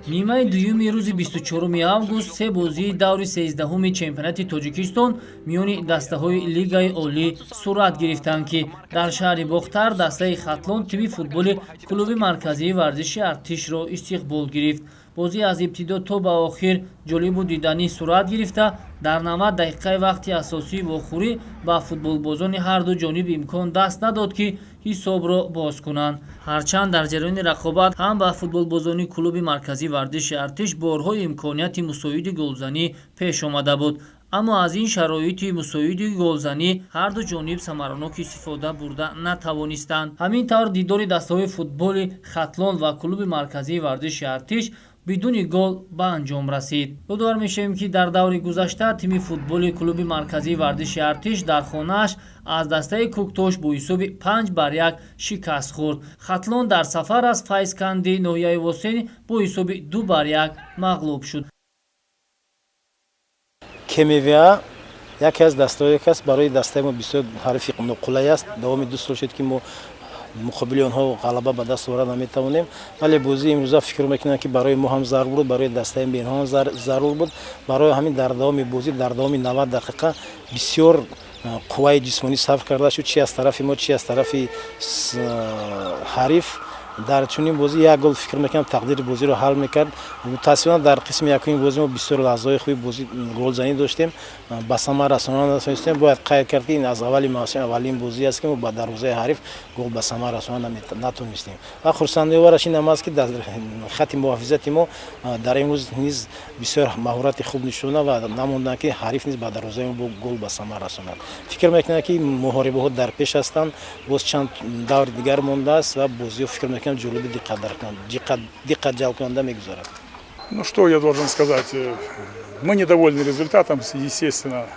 Нимаи дуюми рӯзи 24 август се бозии даври 13-уми чемпионати Тоҷикистон миёни дастаҳои Лигаи олӣ сурат гирифтанд, ки дар шаҳри Бохтар дастаи Хатлон тими футболи клуби марказии варзиши Артишро истиқбол гирифт. Бозӣ аз ибтидо то ба охир ҷолибу диданӣ сурат гирифта, дар 90 дақиқаи вақти асосии вохӯрӣ ба футболбозони ҳарду ҷониб имкон даст надод, ки ҳисобро боз кунанд. Ҳарчанд дар ҷараёни рақобат ҳам ба футболбозони клуби марказии варзиши Артиш борҳо имконияти мусоиди голзанӣ пеш омада буд, аммо аз ин шароити мусоиди голзанӣ ҳарду ҷониб самаранок истифода бурда натавонистанд. Ҳамин тавр, дидори дастаҳои футболи Хатлон ва клуби марказии варзиши Артиш бидуни гол ба анҷом расид. Ёдовар мешавем, ки дар даври гузашта тими футболи клуби марказии варзиши Артиш дар хонааш аз дастаи Кӯктош бо ҳисоби 5 бар 1 шикаст хӯрд. Хатлон дар сафар аз Файзканди ноҳияи Восеъ бо ҳисоби 2 бар 1 мағлуб шуд. КМВА яке аз дастаҳое аст, барои дастаи мо бисёр ҳарифи ноқулай аст. Давоми 2 сол шуд, ки мо муқобили онҳо ғалаба ба даст оварда наметавонем, вале бозии имрӯза, фикр мекунам, ки барои мо ҳам зарур буд, барои дастаи бенҳо ҳам зарур буд. Барои ҳамин дар давоми бозӣ, дар давоми 90 дақиқа бисёр қувваи ҷисмонӣ сарф карда шуд, чи аз тарафи мо, чи аз тарафи ҳариф. Дар чунин бозӣ як гол, фикр мекунам, тақдири бозиро ҳал мекард. Мутаассифона, дар қисми якуми бозӣ мо бисёр лаҳзаҳои хуби бозӣ, голзанӣ доштем, ба самар расонда натавонистем. Бояд қайд кард, ки ин аз аввали мавсим аввалин бозӣ аст, ки мо ба дарвозаи ҳариф гол ба самар расонда натонистем. Ва хурсандиовараш ин ам аст, ки дар хати муҳофизати мо дар имрӯз низ бисёр маҳорати хуб нишон ва намонданд, ки ҳариф низ ба дарвозаи мо гол ба самар расонад. Фикр мекунам, ки муҳорибаҳо дар пеш ҳастанд, боз чанд даври дигар мондааст ва бозиҳо, фикр мекунам, ҷолиби диққат ҷалбкунанда мегузарад. Ну, что я должен сказать? Мы недовольны результатом, естественно.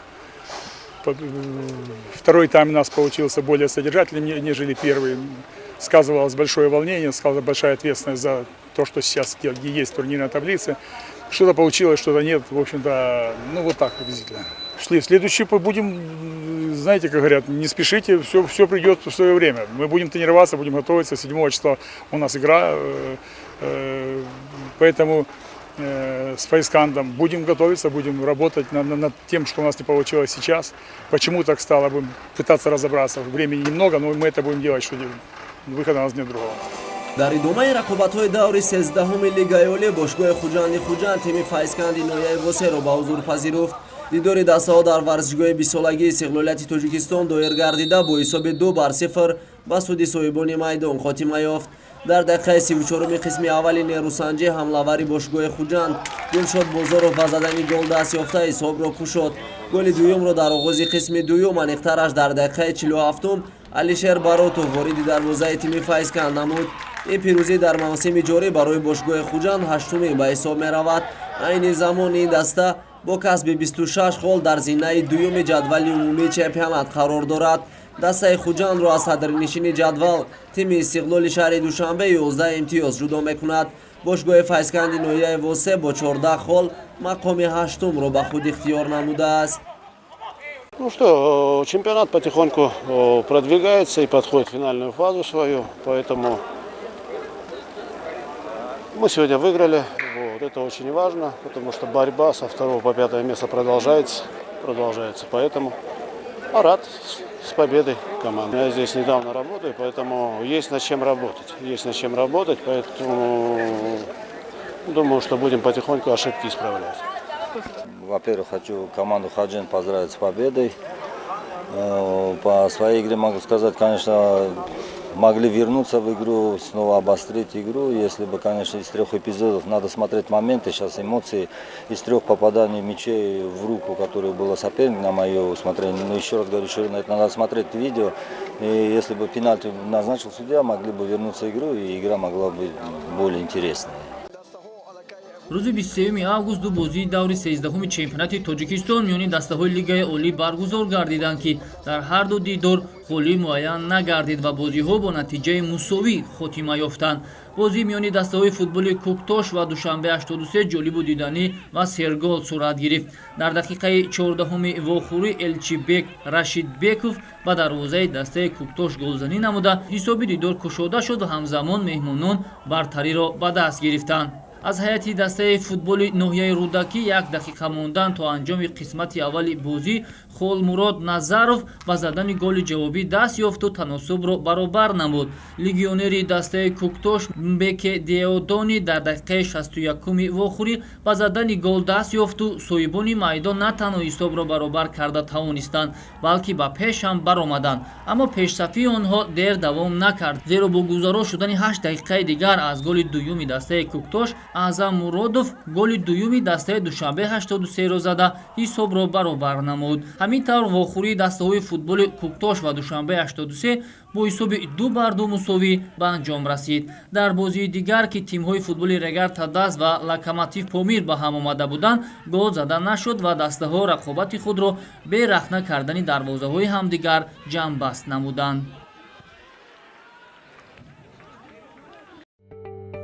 Второй тайм у нас получился более содержательным, нежели первый. Сказывалось большое волнение, сказывалась большая ответственность за то, что сейчас есть в турнирной таблице. Что-то получилось, что-то нет. В общем-то, ну вот так приблизительно. Шли. Следующий будем, знаете, как говорят, не спешите, все, все придет в свое время. Мы будем тренироваться, будем готовиться. 7 числа у нас игра, поэтому с Файзкандом будем готовиться, будем работать над тем, что у нас не получилось сейчас. Почему так стало, будем пытаться разобраться. Времени немного, но мы это будем делать, что выхода у нас нет другого. Дар идомаи рақобатҳои даври 13-уми Лигаи олӣ бошгоҳи Хуҷанди Хуҷанд тими Файзканди ноҳияи Восеъро ба ҳузур пазируфт. Дидори дастаҳо дар варзишгоҳи 20-солагии истиқлолияти Тоҷикистон доир гардида, бо ҳисоби 2 бар 0 ба суди соҳибони майдон хотима ёфт. Дар дақиқаи 34-уми қисми аввали нерӯсанҷӣ ҳамлавари бошгоҳи Хуҷанд Дилшод Бозоров ба задани гол даст ёфта, ҳисобро кушод. Голи дуюмро дар оғози қисми дуюм, аниқтараш дар дақиқаи 47-ум, Алишер Баротов вориди дарвозаи тими Файзканд намуд. Ин пирӯзӣ дар мавсими ҷорӣ барои бошгоҳи Хуҷанд ҳаштумин ба ҳисоб меравад. Айни замон ин даста бо касби 26 хол дар зинаи дуюми ҷадвали умумии чемпионат қарор дорад. Дастаи Хуҷандро аз садрнишини ҷадвал, тими Истиқлоли шаҳри Душанбе, 11 имтиёз ҷудо мекунад. Бошгоҳи Файзканди ноҳияи Восеъ бо 14 хол мақоми ҳаштумро ба худ ихтиёр намудааст. Ну что, чемпионат потихоньку продвигается и подходит в финальную фазу свою, поэтому мы сегодня выиграли. Вот, это очень важно, потому что борьба со второго по пятое место продолжается, продолжается. Поэтому рад с победой команды. Я здесь недавно работаю, поэтому есть над чем работать. Есть над чем работать, поэтому думаю, что будем потихоньку ошибки исправлять. Во-первых, хочу команду Худжанд поздравить с победой. По своей игре могу сказать, конечно, могли вернуться в игру, снова обострить игру. Если бы, конечно, из трех эпизодов надо смотреть моменты, сейчас эмоции, из трех попаданий мячей в руку, которое было соперник, на мое усмотрение. Но еще раз говорю, что на это надо смотреть видео. И если бы пенальти назначил судья, могли бы вернуться в игру, и игра могла быть более интересной. Рӯзи 23 август ду бозии даври 13-уми чемпионати Тоҷикистон миёни дастаҳои Лигаи Олӣ баргузор гардиданд, ки дар ҳар ду дидор ғолиб муайян нагардид ва бозиҳо бо натиҷаи мусовӣ хотима ёфтанд. Бозии миёни дастаҳои футболи Кӯктош ва Душанбе 83 ҷолибу диданӣ ва сергол сурат гирифт. Дар дақиқаи 14-уми вохӯрӣ Элчибек Рашидбеков ба дарвозаи дастаи Кӯктош голзанӣ намуда, ҳисоби дидор кушода шуд ва ҳамзамон меҳмонон бартариро ба даст гирифтанд. Аз ҳайати дастаи футболи ноҳияи Рӯдакӣ як дақиқа мондан то анҷоми қисмати аввали бозӣ Холмурод Назаров ба задани голи ҷавобӣ даст ёфту таносубро баробар намуд. Легионери дастаи Кӯктош Мбеке Деодони дар дақиқаи 61-уми вохӯрӣ ба задани гол даст ёфту соҳибони майдон на танҳо ҳисобро баробар карда тавонистанд, балки ба пеш ҳам баромаданд. Аммо пешсафии онҳо дер давом накард, зеро бо гузаро шудани 8 дақиқаи дигар аз голи дуюми дастаи Кӯктош Аъзам Муродов голи дуюми дастаи Душанбе 83-ро зада, ҳисобро баробар намуд. Ҳамин тавр, вохӯрии дастаҳои футболи Кӯктош ва Душанбе 83 бо ҳисоби 2-2 мусовӣ ба анҷом расид. Дар бозии дигар, ки тимҳои футболи Регар Тадаз ва Локомотив Помир ба ҳам омада буданд, гол зада нашуд ва дастаҳо рақобати худро бе рахна кардани дарвозаҳои ҳамдигар ҷамъбаст намуданд.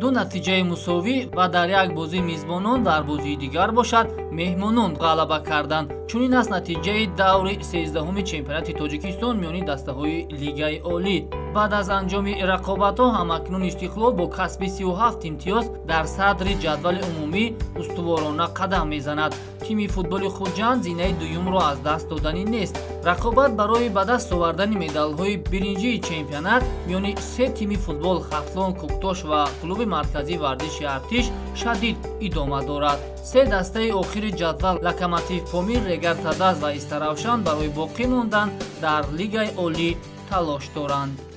Ду натиҷаи мусовӣ ва дар як бозӣ мизбонон, дар бозии дигар бошад, меҳмонон ғалаба карданд. Чунин аст натиҷаи даври 13-уми чемпионати Тоҷикистон миёни дастаҳои Лигаи Олӣ. Баъд аз анҷоми рақобатҳо ҳамакнун Истиқлол бо касби 37 имтиёз дар садри ҷадвали умумӣ устуворона қадам мезанад. Тими футболи Хуҷанд зинаи дуюмро аз даст доданӣ нест. Рақобат барои ба даст овардани медалҳои биринҷии чемпионат миёни се тими футбол Хатлон, Кӯктош ва клуби марказии варзиши Артиш шадид идома дорад. Се дастаи охири ҷадвал Локомотив Помир, Регар Тадаз ва Истаравшан барои боқӣ мондан дар Лигаи Олӣ талош доранд.